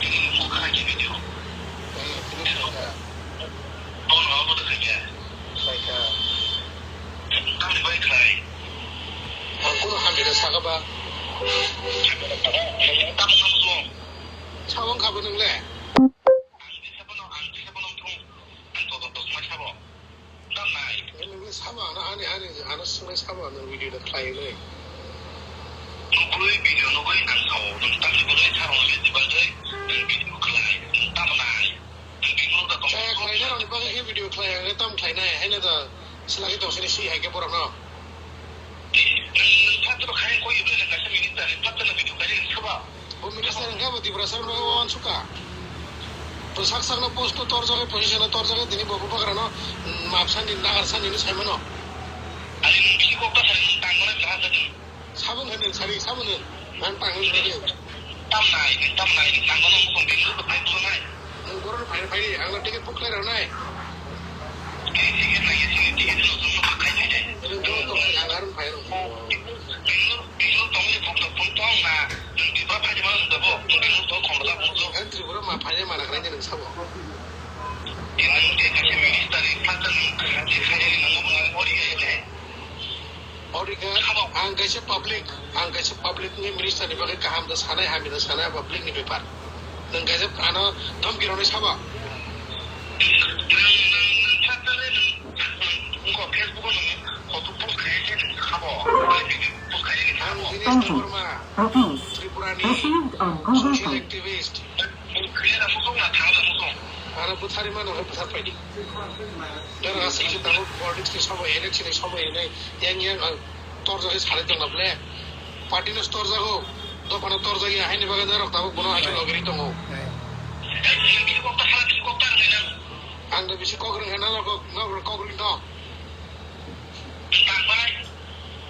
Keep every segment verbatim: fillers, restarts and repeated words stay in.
Tini ni mukha khe video. Tini ni mukha. Bono abo da khaikha. Khaikha. Tamni bai khlai. Ang kunu hamjada saka ba. Tamo nang song. Sawang kabo nang le. Ang di sabo no, ang di sabo no thung. Ang to to to sumai sabo. Tamnai. Nang le sabo ano ani ani ano sumai sabo ano video da khlai le. Nugui video nugui ang sao. Nang tamni bwrwi sarong le dibal dei. Nang video khlai. Tamnai. Kaya khlainai rokni bagwi khe video khlai, ang tam khlainai, haino da selagwi tong sini si hai khe borokno. Nwng phatno khai koi ibla nang kaisa minister ni phatno video khai nang saba. Bo minister wngkha bo Tiprasa no wansukha. To sak sakno post no torjagwi position no torjagwi tini bo bubagra no map sani nagar sani no saimano. Ani nwng bisi kok ta sani nwng tang mana jaha jani. Sabun hwnwi sari, sabun hwn. Nang tang hwn sari. Tamnai, tamnai, tang hwn mung bini ko pai tu nai. Nang boron pai pai, ang na ticket book lai rau nai. Ticket lai, ticket, ticket lo, lo, lo, kai, kai, kai. Nang boron to ang arun pai rau. Bini, bini tong ni phone to phone tong na. Nang di ba phai ma nang da bo. Nang bini to khom da phone to. Ang Tripura ma phai ma na krai nang sabo. Nang de ka se minister ni phan nang, de khai nang mo mo ori ngai. Ori khe ang kaisa public, ang kaisa public ni minister ni bagwi kaham da sanai, hamya da sanai, public ni bepar. Nwng kaisa ano dhamki rwnai sabo. Nwng, nwng, nwng, nwng, nwng, nwng, Facebook o nwng photo post khai khe nwng sabo. Post khai khe nwng sabo. Ang Dinesh Debbarma, Tripura ni social activist. Nwng khe da musong na thang da musong. Ano bwthari mano khe bwthar paidi. Dara aswk se tabuk politics ni somoy, election ni somoy hinwi yang yang ang torjagwi salai tongna ble. Party no torjago, dopha no torjagya, haini bagwi norok tabuk bono haikhe logiri tongo. Ang da bisi kok rwngkha norok, norok kok rwngtong.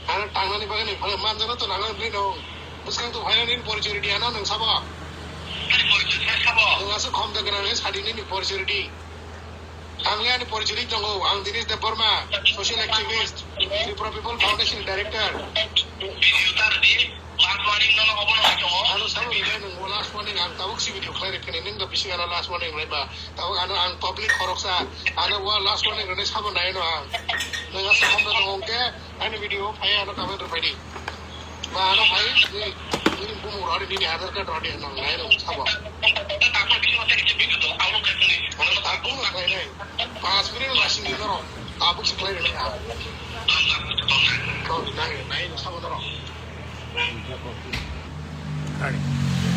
Ano tangnani bagwi ni phala manjano to nangani bagwi no. Bwskang to phainani ni porichori di ano nwng sabo. Nwng aswk khom da gwnang khe sadi nini porichori di. Ang ani porichori tongo, ang Dinesh Debbarma, social activist, Tripura People Foundation director. Video tar di, last warning no no obo no tongo. Ano sabo bai nwng last warning ang tabuk si video khlai rwkhe nwng da bisi ano last warning lai ba. Tabuk ano ang public khoroksa, ano wa last warning rwni sabo nai no ang. Nwng aswk hamda tongo hwnkhe ani video phai ano comment rwphai di. Ba ano phai ni, nini bumung rwdi, nini Aadhaar card rwdi, ano nai no sabo. Ano tabuk rwphai nai. Pas minute lasing di norok. Tabuk si khlai rwni ha. Nai, nai no sabo norok. Ani.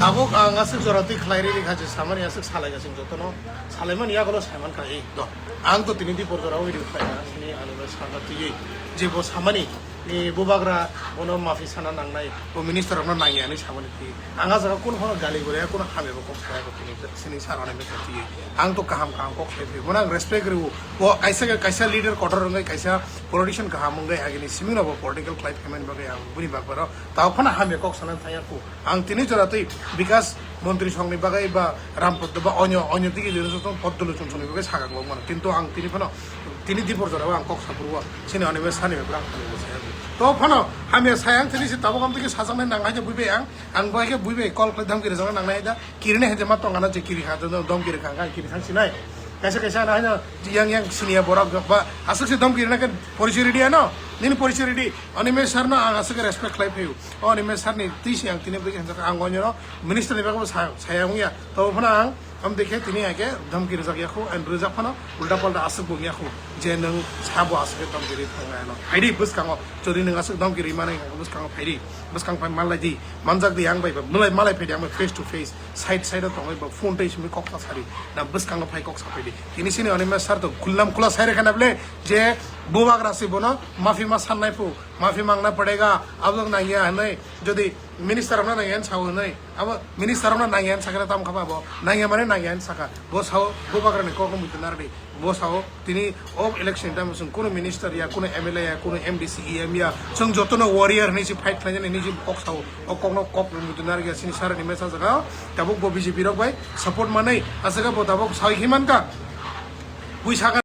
Tabuk ang aswk jora twi khlai riri kha je samani aswk salai gasing jotono. Salaimani yagulo saiman kha ei do. Ang to tini dipor jora o video khlai na sini ani bai sana twi je bo samani ni bubagra bono mafi sana nangnai, bo minister rokno nangya hinwi samani twi. Ang ah jaga kunu phano gali guriya, kunu hamya bo kok saya ko tini sini sarani bai twi. Ang to kaham kaham kok sai twi. Bono ang respect rw. Bo kaisa kaisa leader kotor wngwi kaisa politician kaham wngwi agini simino bo political khlai phaimani bagwi ang buni bagbaro. Tao phano hamya kok sana thaya ku. Ang tini jora twi Bikas Montri songni bagwi ba Rampur ba onyo, onyo tigi jora jotong Poddolo Chonsongni bagwi sakang lok mano. Kintu ang tini phano tini dipor jora ang kok sapurwa. Sini ani be sani be brang phano bo saya. To phano hamya sayang tini si tabuk amtwi khe sajaknai nang hai je buibai ang. Ang bai khe buibai call khlai dhamki rwjakna nang nai da. Kiri nai hai je ma tong ana je kiri kha, dom kiri kha, kiri thang sinai. Kaisa kaisa ana haino yang yang senior borok ba aswk se dom kiri na khe porichoi ridi ano. Nini porichoi ridi. Animesh sir no ang aswk respect khlai phaio. O Animesh sir ni twi si ang tini bwkhe ang onyo no minister ni bagwi saya wngya. To phano ang Am dekhe tini age dhamki rijak yakhu and rijak phano ulta palta aswk bo yakhu je nwng sabo aswk dhamki ri thangna ano. Phaidi bwskango jodi nwng aswk dhamki ri mani bwskango phaidi bwskang phai malai di manjak di ang bai ba malai malai phaidi ang bai face to face side side o tongwi ba phone tei simi kok ta sari na bwskango phai kok sa phaidi. Tini sini Animesh sir to khulnam khula sai rekha na ble je bubagra si bono mafi ma sannai phu mafi mangna padega abjak nangya hwnwi jodi minister rokno nangya hwn sao hwnwi abo minister rokno nangya hwn sakha tamo kha abo nangya mane nangya hwn sakha bo sao bubagra ni kok no muitu nardi bo sao tini o election time sung kuno minister ya kuno M L A ya kuno M D C E M ya sung jotono warrior hwnwi si fight khlainani hwnwi si kok sao o kok no kok no muitu nardi sini sara ni mesa jaga tabuk bo B J P rok bai support manai aswk bo tabuk sao hi mankha bui sakha